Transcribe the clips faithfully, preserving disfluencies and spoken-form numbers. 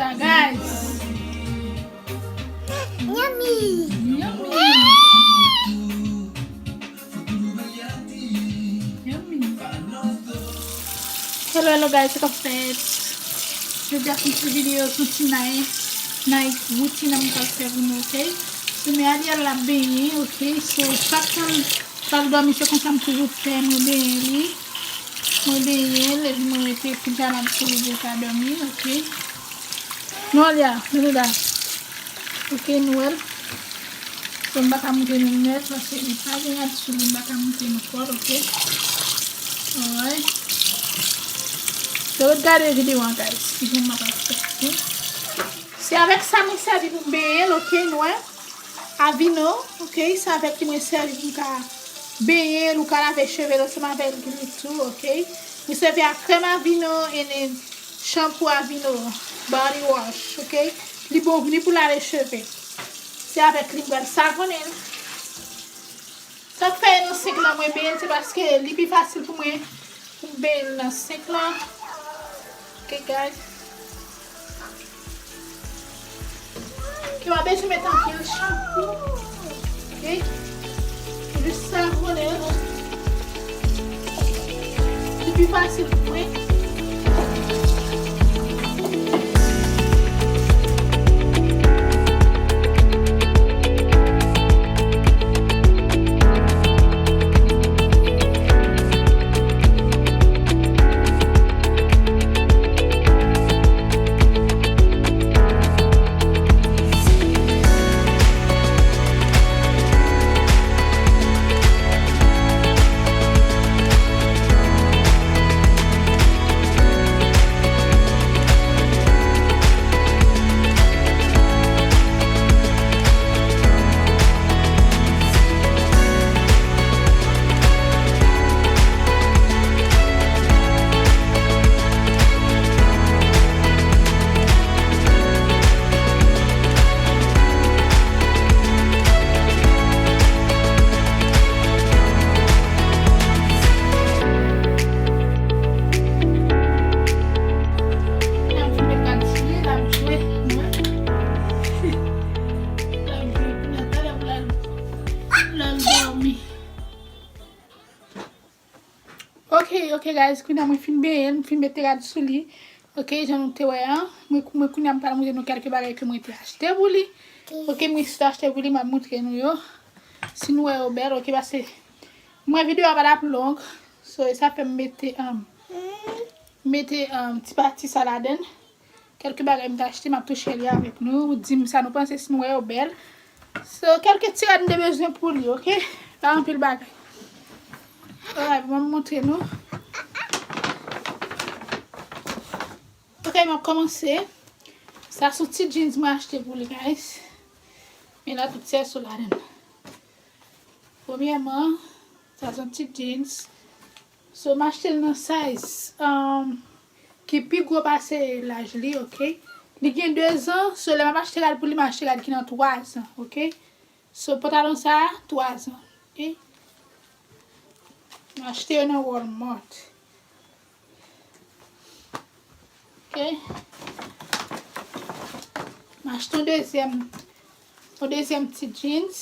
Guys. Yummy. Yummy. Yummy. Hello, hello guys, sa k ap fèt? Jodi a se yon ti videyo, se yon ti night, night routine mwen pral fè pou nou, ok? So, men Ariel la benyen, ok? So, chak tan l pral dòmi, se konsa m toujou fè, mwen benyen li. Mwen benyen l, epi mwen mete pijama l sou li pou l ka dòmi, ok? Nou ale a, nou la. Ok, nou wè l. So, m pa ka montre nou nèt, paske li pa gen rad sou li, m pa ka montre nou kò l, ok? Alright. So, ret gade videyo an, guys. Kijan m ap fè, ok? Se avèk sa mwen sèvi pou m benyen l, ok, nou wè? Avino, ok, se avèk li mwen sèvi pou m ka benyen l, ou ka lave cheve l ansanm avèk li tou, ok? Mwen sèvi ak krèm Avino and then shampoo Avino, body wash, ok? Li bon ni pou lave cheve. Se avèk li m pral savonnen l. Sa k fè nan senk lan mwen benyen l, se paske li pi fasil pou mwen pou m benyen l nan senk lan. Ok, guys. Ki pa bezwen met anpil shampoo. Ok. Jis savonnen l. Li pi fasil pou mwen. Ok, ok, guys, kounye a mwen fin benyen l, mwen fin mete rad sou li. Ok, jan nou te wè an, mwen, mwen kounye a m pral montre nou kèlke bagay ke mwen te achte pou li. Ok, mwen te achte pou li, m ap montre nou yo. Si nou wè yo bèl, ok, paske mwen videyo a pa t ap long. So, e sa fè m mete, um, mete, um, ti pati sa ladann. Kèlke bagay m t achte, m ap tou share li avèk nou. Di m sa nou panse, si nou wè yo bèl. So, kèlke ti rad m te bezwen pou li, ok? Pa anpil bagay. Alright, mwen montre nou. Ok, m ap kòmanse. Sa se yon ti jeans mwen achte pou li, guys. Men la tout sèso ladann. Premyèman, sa se yon ti jeans. So, m achte l nan size, um, ki pi gwo pase laj li, ok? Li gen dezan, so lè m ap achte rad pou li, m achte rad ki nan twazan, ok? So, pantalon sa a, twazan, ok? M achte yo nan Walmart. Ok? M achte yon dezyèm, yon dezyèm ti jeans.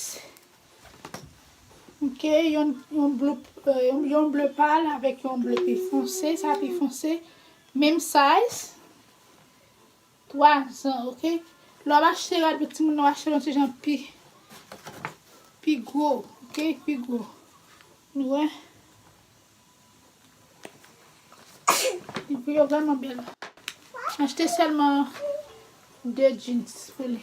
Ok, yon, yon ble, euh, yon, yon ble pal avèk yon ble pi fonse, sa pi fonse. Menm size, twazan, ok? Lè w ap achte rad pou timoun nan, w achte yon ti jan pi, pi gwo, ok? Pi gwo. Nou wè? Li pou yo vrèman bèl. Achte sèlman de jeans pou li.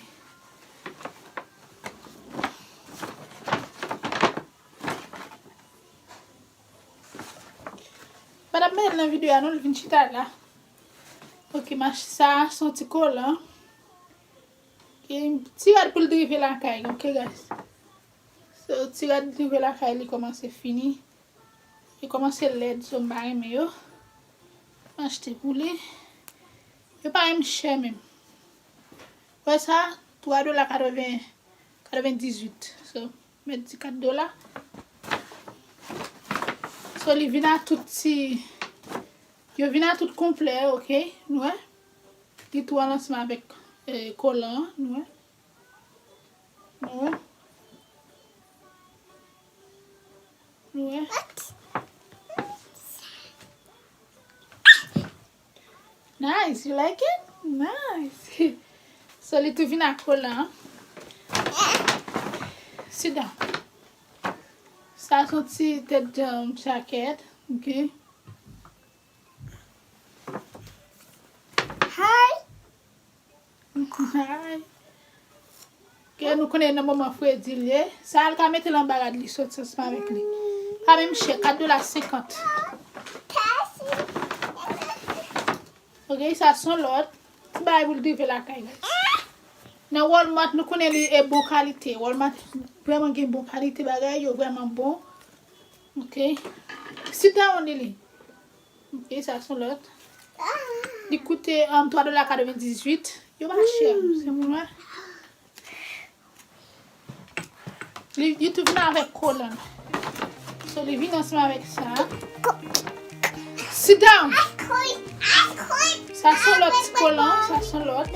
Pa t ap mete l nan videyo a non, li vin chita la. Ok, m achte sa, se yon ti kolan. Ok, ti rad pou l drive lakay, ok, guys. So, ti rad drive lakay, li kòmanse fini. Li kòmanse lèd, so m pa renmen yo. M achte pou li. Yo pa menm chè menm. Wè sa, twa dola katreven, katrevendizuit. So, mèt di kat dola. So, li vin a tout ti, yo vin a tout konplè, ok? Nou wè? Li tou al ansanm avèk, eh, kolan an, nou wè. Nou wè. Nou wè. Nice, you like it? Nice. So, li tou vin ak kolan an. Sit down. Sa se yon ti tèt, um, jacket, ok? Hi. Hi. Ke nou konnen nan moman fredi l ye. Sa a l ka mete l anba rad li soti ansanm avèk li. Pa menm chè, kat dola senkant. Ok, sa se yon lòt ti bagay pou l drive lakay, guys. Nan Walmart, nou konnen li e bon kalite. Walmart vrèman gen bon kalite bagay, yo vrèman bon. Ok. Sit down, Lili. Ok, sa se yon lòt. Li koute, um, twa dola katrevendizuit. Yo pa chè, se moun wè. Li, li tou vin avèk kolan. So, li vin ansanm avèk sa. Sit down! Sa se yon lòt ti kolan, sa se yon lòt.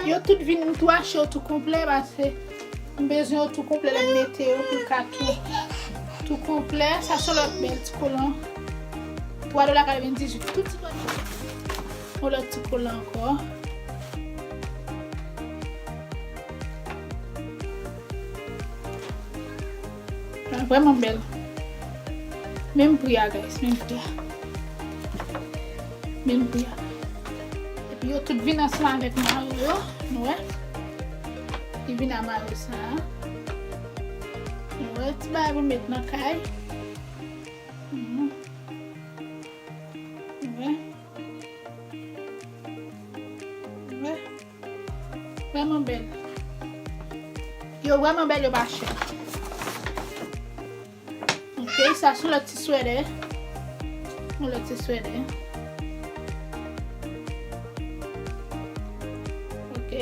Yo tout vin, m tou achte yo tou konplè, paske m bezwen yo tou konplè, lè m mete yo pou l ka tou, tou konplè. Sa se yon lòt bèl ti kolan. Twa dola katrevendizuit. Tout ti kolan. Yon lòt ti kolan ankò. Ah, vrèman bèl. Menm pri a, guys, menm pri a. Menm pri a. Epi yo tout vin ansanm avèk mayo yo, nou wè. Li vin a mayo sa a. Nou wè, ti bagay pou met nan kay. Mhm. Nou wè. Nou wè. Vrèman bèl. Yo vrèman bèl, yo pa chè. Ok, sa se yon lòt ti swèdè. Yon lòt ti swèdè. Ok.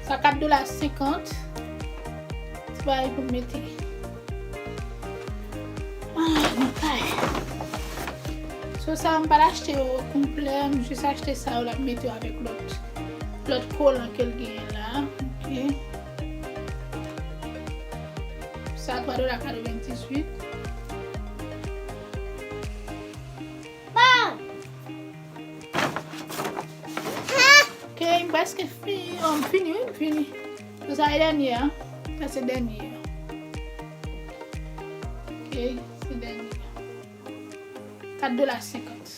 Sa kat dola senkant. Ti bagay pou m mete. Ah, nan kay. So sa, m pa t achte yo konplè, m jis achte sa yo la, m mete yo avèk lòt, lòt kolan ke l genyen la. Ok. Sa twa dola katrevendizuit. Bon. Ok, m prèske fini. Oh, m fini, wi, m fini. Sa se dènye a. Sa se dènye a. Ok, se dènye a. Kat dola senkant.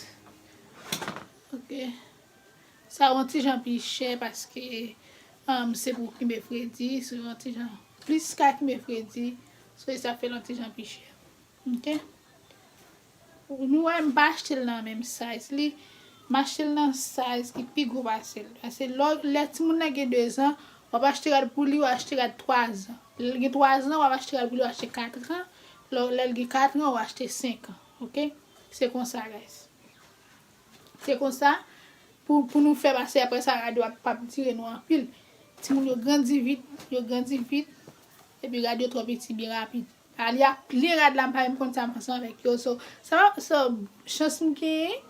Ok. Sa yon ti jan pi chè paske, um, se pou kenbe fredi, se yon ti jan plis ka kenbe fredi, so sa fè l yon ti jan pi chè. Ok? Nou wè, m pa achte l nan menm size li. M achte l nan size ki pi gwo pase l. Paske lè, lè timoun nan gen dezan, w ap achte rad pou li, w achte rad twazan. Lè l gen twazan, w ap achte rad pou li, w achte katran. Lè, lè l gen katran, w achte senkan. Ok? Se konsa, guys. Se konsa pou, pou nou fè, paske apre sa, rad yo ap, p ap dire nou anpil. Timoun yo grandi vit, yo grandi vit, epi rad yo twò piti byen rapid. Alya plen rad la, m pa menm konn sa m fè ansanm avèk yo. So, sa, so, chans m genyen,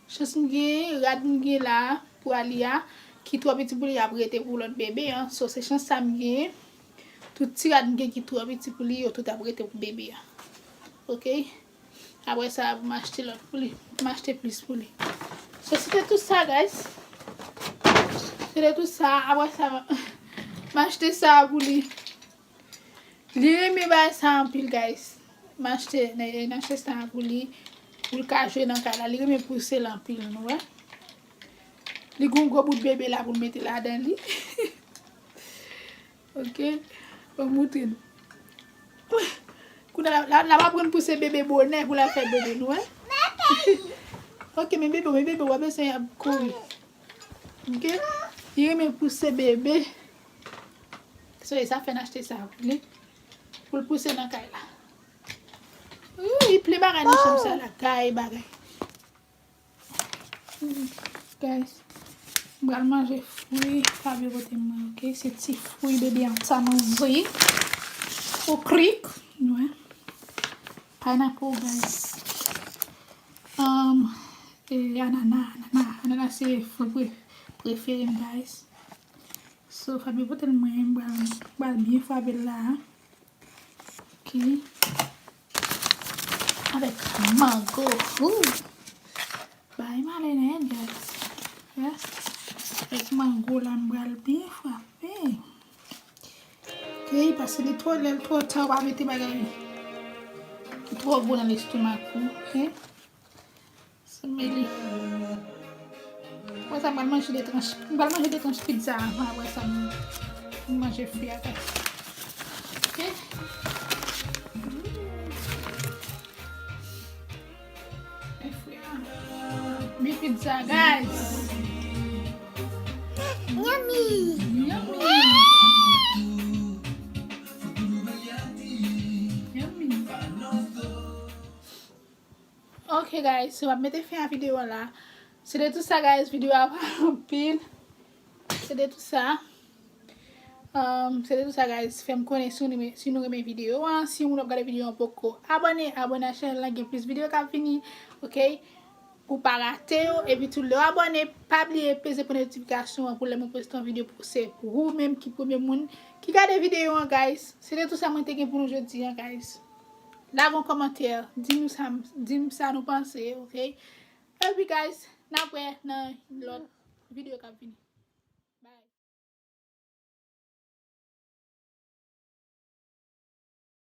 chans m genyen, rad m gen la pou Alya, ki twò piti pou li, ap rete pou lòt bebe an. So, se chans sa m genyen. Tout ti rad m gen ki twò piti pou li, yo tout ap rete pou bebe an. Ok? Apre sa, m achte lòt pou li. M achte plis pou li. So, se te tout sa, guys. Se te tout sa. Apre sa, m achte sa pou li. Li renmen bagay sa anpil, guys. M achte, m achte sa pou li. Pou l ka jwe nan kay la. Li renmen pouse l anpil, nou wè. Li gon gwo bout bebe la pou l mete ladan li. Ok. Bon, moutre n. Kounye a, l ap aprann pouse bebe bonè pou l al fè bebe, nou wè. Ok, men bebe, men bebe, w ap eseye ap kouri. Ok. Li renmen pouse bebe. So, e sa fè n achte sa pou li. Pou l pouse nan kay la. Wi, plen bagay nan chanm sa la. Kay bagay. Guys, m pral manje fwi Fabio pote mwen, ok? Se ti fwi bebe an, sa manzè. Okrik, nou wè. Pineapple, guys. Um, e anana, anana, Nan la se fri pre- prefere m, guys. So, Fabio pote l mwen, m pral, m pral byen frape l la. Ok. Avèk mango. Ooh. Bay male nèt, guys. Yes. Avèk mango la, m pral byen frape. Ok, paske li twò lè l twò ta, w pa mete bagay ki twò gwo nan lestomak ou, ok? Sa mele. Apre sa, m pral manje de tranch, m pral manje de tranch pizza avan, apre sa, m, m manje fwi a, guys. Ok? Men fwi a. Men pizza, guys. Yummy. Yummy. Yummy. Ok, guys, so m ap mete fen a videyo a la. Se de tou sa, guys, videyo a pa anpil. Se de tou sa. Um, se de tou sa, guys. Fè m konnen si nou renmen, si nou renmen videyo an. Si moun ap gade videyo an poko abòne, abòne a chanèl la, gen plis videyo k ap vini. Ok? Pou pa rate yo. Epi tou, lè w abòne, pa bliye peze pou notifikasyon an pou lè mwen poste yon videyo pou se pou ou menm ki premye moun ki gade videyo an, guys. Se de tou sa mwen te gen pou nou jodi an, guys. Lage yon kòmantè, di nou sa, di m sa nou panse, ok? Epi, guys, n ap wè nan lòt videyo k ap vini.